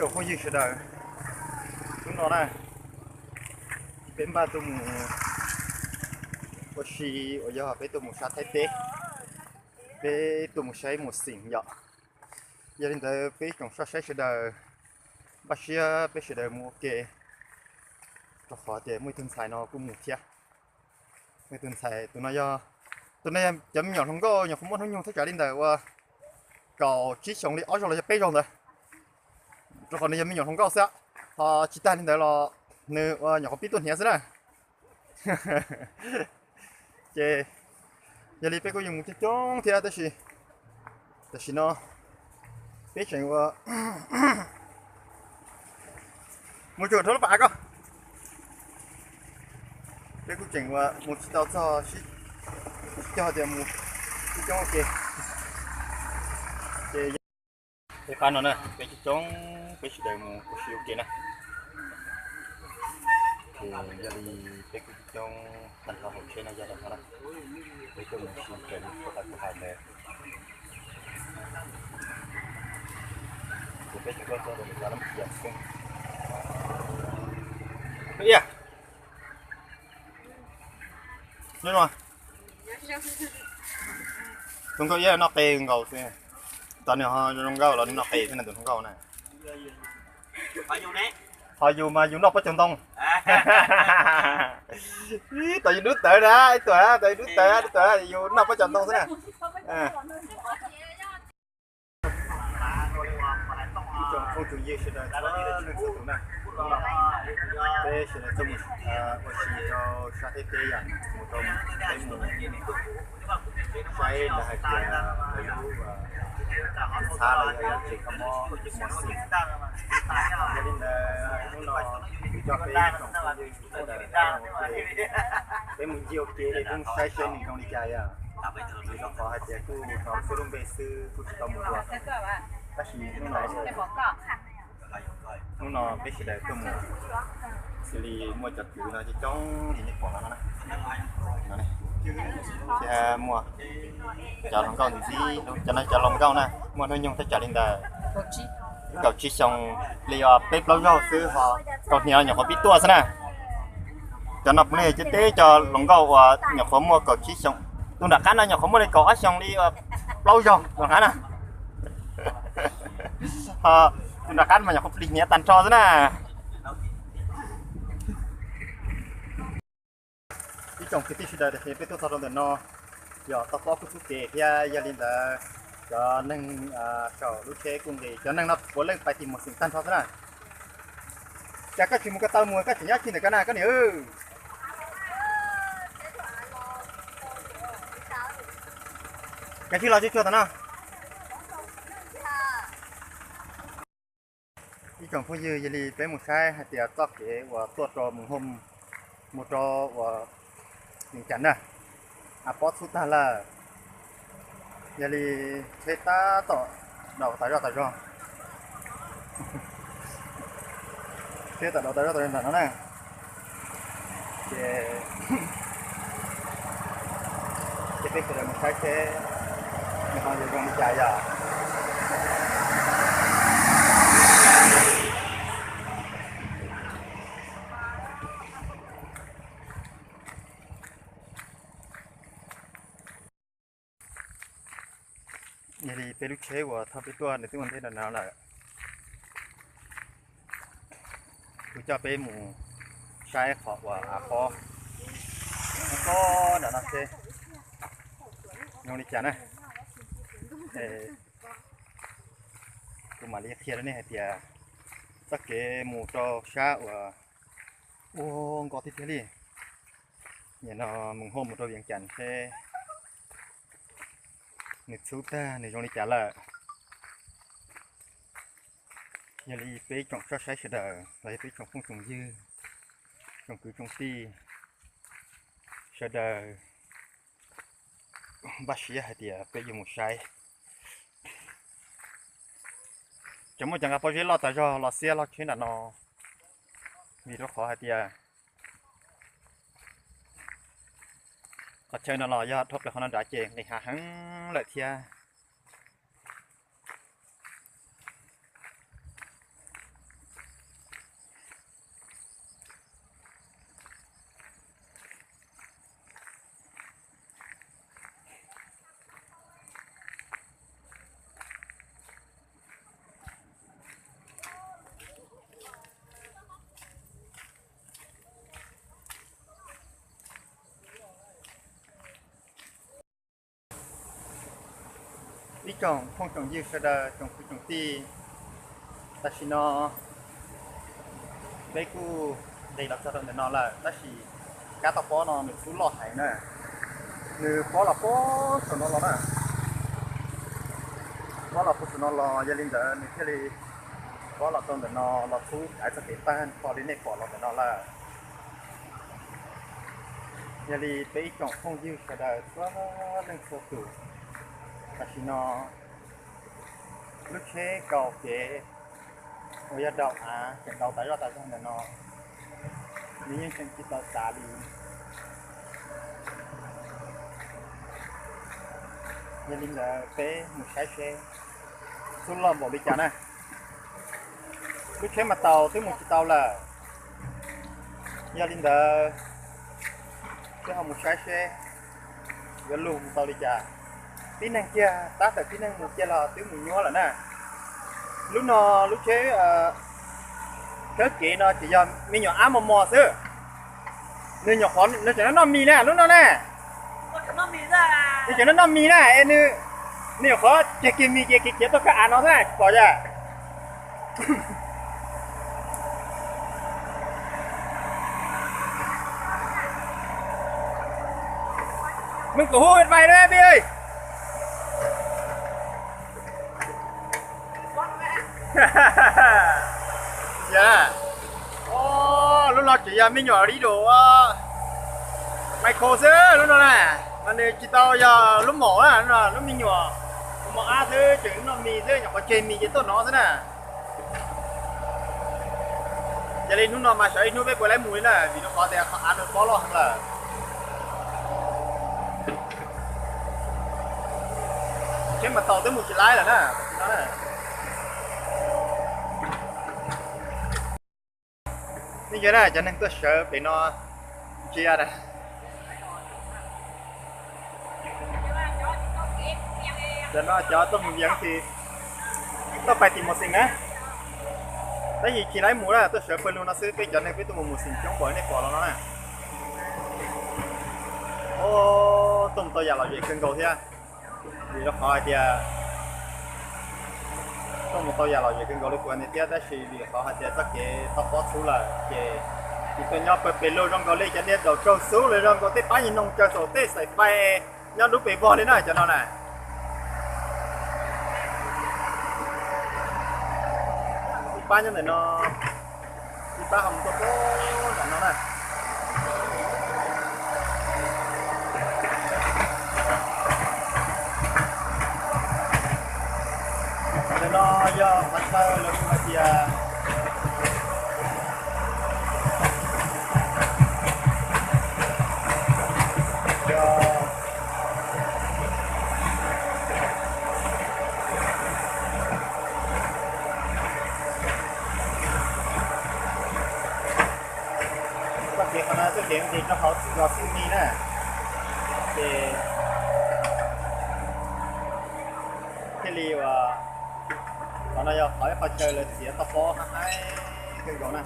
Tsoom phooj ywg sawv daws, hnub no na, peb npaj tuaj mus ua si uas yog peb tuaj mus sab Thaib teb, peb tuaj mus saib muas xeem yom. Yog li ntawd peb tsoom soj saib sawv daws, npaj siab peb sawv daws mus ua ke, rau qhov tias muaj ib tug ntxhais no kuj mus thiab. Muaj ib tug ntxhais, tus no yog, tus no yog cov me nyuam hluas nkauj nyuam qhuav muaj hnub nyoog thaj tsam li ntawm ua kaum tsib xyoos li ob zaug los yog peb zaug ntawd. Rau qhov nws yog me nyuam hluas nkauj xwb, ho tsis tag li ntawd los nws ua nyuam qhuav pib tuaj hniav xwb na. Ces yog li peb kuj yuav mus coob coob thiab tab sis tam sim no peb tseem ua mus tsuam rau lub pas ko. Peb kuj tseem ua mus tsis tau txog sib, tsis cog tias mus coob coob ua ke. Ces peb pab no na peb coob coob peb sawv daws mus ua si ua ke na. Ces yog li peb kuj coob coob tag nrho hauv tsheb no yog li no na. Peb tuaj mus ua si raws li kuv hais ntawd. Ces peb tsis tuaj txog rau nws cov lab cia xwb. Ib yam tus nkauj ib noj qe nkaus xwb. Tos nws ho zoo nkauj los nws noj qe xwb na tus hluas nkauj na. Ho yus mas yus noj pob tsaus ntoo. Tos yus dub tawv na ib tuam, tos yus dub tawv ib tuam yus noj pob tsaus ntoo xwb na. Ib tsoom phooj tsoom ywg sawv daws txhua leej txhua tus na, peb sawv daws tuaj mus ua si rau sab Thaib teb yom, mus rau peb mus saib lawv hais tias lawv lub txhab los yog lub tsev kho mob muas xeem. Yog li ntawd hnub no kuv coj peb tsoom phooj ywg sawv daws mus ua ke, peb mus ncig ua ke peb mus saib seb nws zoo li cas yom. Vim rau qhov hais tias kuj hnov lub xub lub npe xwb kuj tsis tau mus dua, tab sis hnub no, hnub no peb sawv daws tuaj mus xws li muaj cov kwv no coob coob li nej pom no na. Thiab muaj cov hluas nkauj ntxiv, cov no cov hluas nkauj na muaj hnub nyoog thaj tsam li ntawd kaum tsib xyoo li peb plaub zaug xwb ho tau hniav los nyuam qhuav pib tuaj xwb na. Cov no puav leej yog cov teb cov hluas nkauj uas nyuam qhuav muaj kaum tsib xyoo, tus nram qab no nyuam qhuav muaj li kaum ob xyoo li plaub zaug nram qab na. Ho tus nram qab mas nyuam qhuav plig hniav tag nrho xwb na. Ib tsoom kwv tij sawv daws, tam sim peb tuaj txog rau ntawm no yog tau pom kuj txhub kev thiab, yog li ntawd cov neeg saum lub tsheb kuj nqis, cov neeg no puav leej pais tim muas xeem tag nrho xwb na. Cas koj tsis mus ko taw mus, koj tseem nyob txij ntawm ko na koj niam? Koj sim los tsuag tsuag tam no. Ib tsoom phooj ywg, yog li peb mus saib hais tias txoj kev uas tuaj rau Moos Hoo mus rau uas Vias Cas na, a pob txhub tag lawm. Yog li tsheb tab tom daus tas zoj tas zog, tsheb tab tom daus tas zoj tas zog ntawm no na. Ces, ces peb sawv daws mus saib seb nws ho yuav zoo li cas yom. Yog li peb lub tsheb uas thauj peb tuaj nws twb ua ntej rau no lawm. Kuv coj peb mus saib qhov uas av pob, av pob nram no seb zoo li cas na. Kuv mam li qhia rau nej hais tias txoj kev mus rau sab uas ua nkoj tiag tiag li, nim no Moos Hoo mus rau Vias Cas seb nws txhub tag nws zoo li cas lawm. Yog li peb tsoom soj saib sawv daws los yog peb tsoom phooj tsoom ywg, tsoom kwv tsoom tij sawv daws npaj siab hais tias peb yuav mus saib. Tseem muaj cov nqa pob zeb loj tas zog los xiab log tsheb nram no, vim rau qhov hais tias qhov chaw no los yog dhau plaws qhov no nrad ces nqis hav heev lawm thiab. Ib tsoom phooj tsoom ywg sawv daws, tsoom kwv tsoom tij, tam sim no peb kuj nqis los txog rau ntawm no lawm, tab sis kab toj pob no nws txhub loj heev na, nws pob los puag saum no los na, pob los puag saum no los, yog li ntawd nws thiaj li pob los rau ntawm no, los txhub kav txoj kev tag nrho li nej pom los ntawm no lawm. Yog li peb ib tsoom phooj ywg sawv daws txhua leej txhua tus, tam sim no lub tsheb kaus kev uas yog daus av tseem daus tas zoj tas zog ntawm no, nws yeej tseem tsis tau tas li. Yog li ntawd peb mus saib seb txhub loj npaum li cas na. Lub tsheb mas taus twb mus tsis tau lawm. Yog li ntawd peb ho mus saib seb yuav lug mus tau li cas. Tib neeg kiag, tab tawm tib neeg mus kiag los twb mus nyuaj lawm na. Lub no, lub tsheb khawb kev no ces yog me nyuam ab mos mos xwb. Nws nyuam qhuav, nws tseem noj mis na lub no na. Nws tseem noj mis na, es nws, nws nyuam qhuav tseg kiag mis ces khiav khiav tuaj khawb av no xwb na, tsis pom yam. Mej kum hub vais na pib. Yog, lub no tseem yog me nyuam li dum Micro xwb lub no na, mas nws tsis tau yog lub maum na, lub me nyuam mos ab xwb, tseem noj mis xwb, nyuam qhuav tseg mis ces tuaj nov xwb na. Yog li hnub no mas xyov ib hnub peb puas laib mus li na, vim rau qhov tias qhov av nws pob loj heev lawm. Tsheb mas taus twb mus tsis laib lawm na. Nej ntsia na, cov neeg tuaj sawv pem no ntsia na. Cov no cov tuaj mus Vias Cas, tuaj pais tim Mos Xis na. Tab sis tsis laib mus na, tuaj sawv pawg lug no xwb, peb cov neeg peb tuaj mus Mos Xis coob npaum nej pom los no na. Tuaj mus tau yam lom zem kawg nkaus thiab. Vim rau qhov hais tias tuaj mus tau yam lom zem kawg nkaus li kuv hais thiab, tab sis vim qhov hais tias txoj kev toj pob txhub lawm ces tsis tau nyob pawg pes lug zoo nkaus li cov niag daus tsaug xub los zoo nkaus tej pab nyuag noog tsaws saum tej xaim fais nyob dub pes vog li na cov no na. Ib pab nyob ntawm no, ib pab ho mus tuaj puag nram no na. Ntawm no yog qhov chaw lawv hu hais tias, yog txoj kev qhov no txoj kev nqis rau hauv zos Xeev Mis na, ces thiaj li uas qhov no yog qhov ib qho chaw lawv txiav toj pob haib haib kawg nkaus na.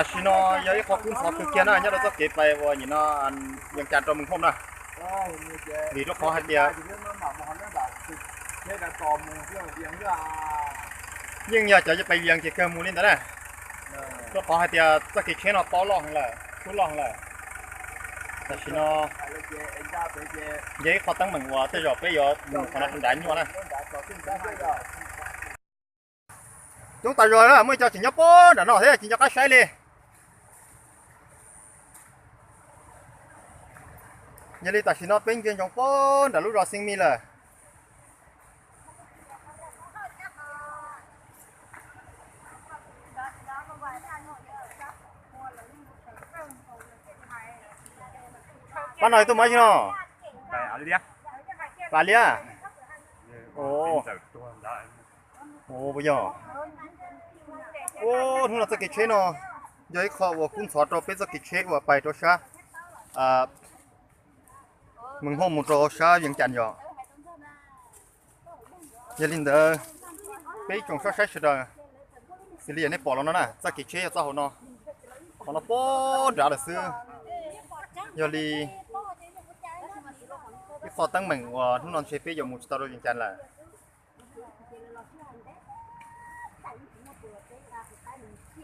Tam sim no yog ib qho kub ntxhov kawg kiag na nyob rau txoj kev pais uas nim no Vias Cas rau Mes Hom na. Vim rau qhov hais tias yeej yog cov pais Vias ces kawg mus li ntawd na. Rau qhov hais tias txoj kev tsheb no pob loj heev lawm, txhub loj heev lawm. Tam sim no yog ib qho teeb meem uas tej zaum peb yuav mus qhov no rau nrad nyuaj na. Coob tas zog na, muaj ib co tseem nyob puag nram no thiab tsis nco qab saib li. Yog li tam sim no peb ntsia ntsoov puag nram lub zos Xeev Mis lawm. Pab no tuaj mus dab tsi no? Pas liab. Ua, puas yog? Ua, hnub no txoj kev tsheb no yog ib qho uas kub ntxhov rau peb txoj kev tsheb uas pais rau sab Mees Hauj mus rau sab Vees Cas yom. Yog li ntawd, peb ib tsoom saib sawv daws, xws li yog nej pom los no na, txoj kev tsheb yog txoj hauv no, qhov no pob nrad lawm xwb. Yog li ib qho teeb meem uas hnub no ntshe peb yuav mus tsis tau rau Vees Cas lawm.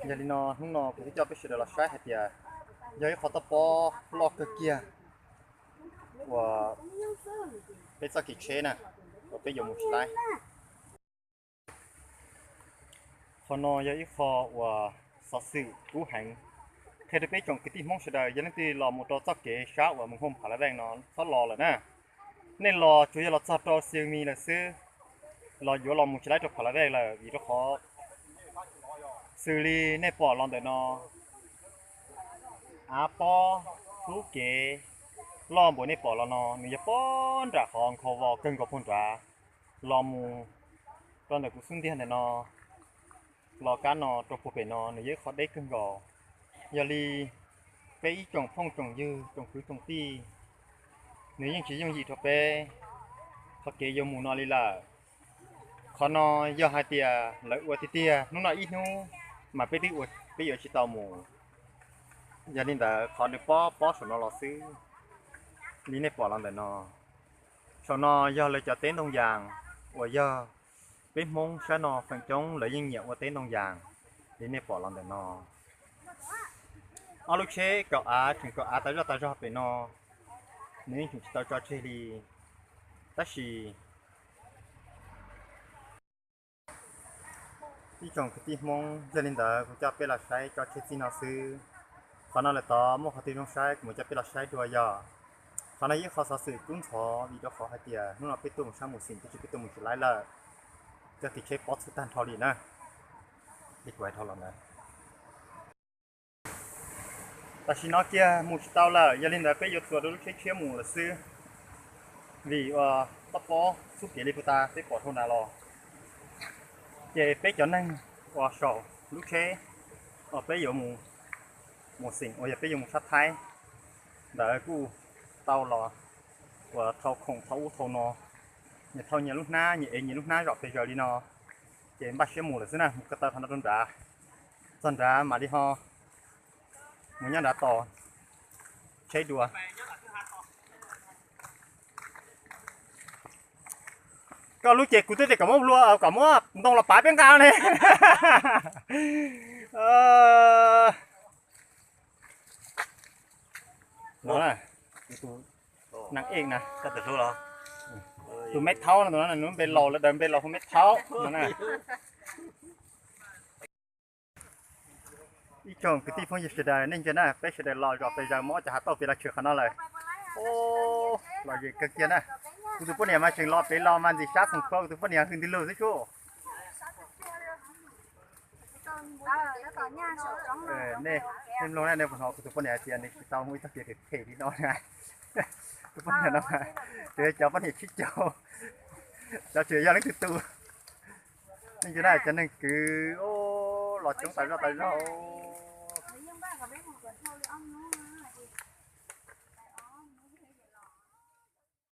Yog li no hnub no kuv thiaj coj peb sawv daws los saib hais tias yog ib qho toj pob loj kawg kiag uas peb txoj kev tsheb na, uas peb yuav mus tsis laib. Qhov no yog ib qho uas xov xwm kub heev. Qhia rau peb tsoom kwv tij Hmoob sawv daws, yog leej twg los mus rau txoj kev sab uas Mees Hauj Pha La Vej no txhob los lawm na. Nej los tsuas yog los txog rau Xees Mis lawm xwb, los yuav los mus tsis laib rau Pha La Vej lawm, vim rau qhov xws li nej pom los ntawm no, av pob, lub kev loj npaum nej pom los no nws yog pob nram qhov nkhaus vos kawg nkaus puag nrad, los mus rau ntawm kuv xub ntiag ntawm no, los kab no rau puag pem no nws yog ib qho deb kawg nkaus. Yog li peb ib tsoom phooj tsoom ywg tsoom kwv tsoom tij, nws yeej tsis yooj yim rau peb qhov kev yuav mus no li lawm. Qhov no yog hais tias lawv ua tiag tiag hnub no ib hnub mas peb twb ua, peb yuav tsis tau mus. Yog li ntawd qhov nws pob pob saum no los xwb, li nej pom los ntawm no, saum no yog lawv cov teb ntoo yas uas yog peb Hmoob sab no feem coob lawv yeej nyiam ua teb ntoo yas, li nej pom los ntawm no. Ob lub tsheb kaum av tseem kaum av tas zoj tas zog pem no, nws yeej tseem tsis tau tso tseg li. Tab sis ib tsoom kwv tij Hmoob, yog li ntawd kuv coj peb los saib tso tseg txij no xwb. Qhov no lawm tod muaj qhov twg zoo saib kuv mam coj peb los saib dua yog. Qhov no yog ib qho xov xwm kub ntxhov vim rau qhov hais tias hnub no peb tuaj mus sab Mus Xeem tab sis peb tuaj mus tsis laib lawm. Cov kev tsheb pob txhub tag nrho li na. Li kuv hais dhau los ntawd. Tam sim no kiag mus tsis tau lawm, yog li ntawd peb yuav txuas rau lub tsheb tshiab mus lawm xwb. Vim uas toj pob xub kev li puag ta peb pom dhau nrad los, ces peb cov neeg uas saum lub tsheb uas peb yuav mus, mus xeem uas yog peb yuav mus sab Thaib ntawd kuj tau los uas thau khoom thau ub thau no, nyias thau nyias lub hnab, nyias ev nyias lub hnab zom pes zaws li no, ces npaj siab mus lawm xwb na, mus ko taw qhov no rau nrad, txog nrad mam li ho mus nyob nrad tos tsheb dua. Koj lub ces kuv twb tias kom muab hlua, kom muab ntoo los pav peb nqa ne. No na, tus neeg ej na, tus me thaub no, nws npe laus, lawv daws npe laus hu me thaub no na. Ib tsoom kwv tij phooj ywg sawv daws, nej ntsia na, peb sawv daws los zom pes zaws mus ob cov hav tauj pem los tshwm qhov no lawm. Los zem kawg kiag na. Kuv tus poj niam mas tseem los pem los mas ntxim sab txoom kho kuv tus poj niam hws ntws lug xwb sub. Nej, nej mloog na, nej puas hnov kuv tus poj niam hais tias nws tsis tau muaj ib txoj kev phem phem li no na. Tus poj niam no, tseem yog cov poj niam tsib caug, cov tseem yog leej twg tus. Nej ntsia na, cov neeg kwv los coob tas zog tas zog.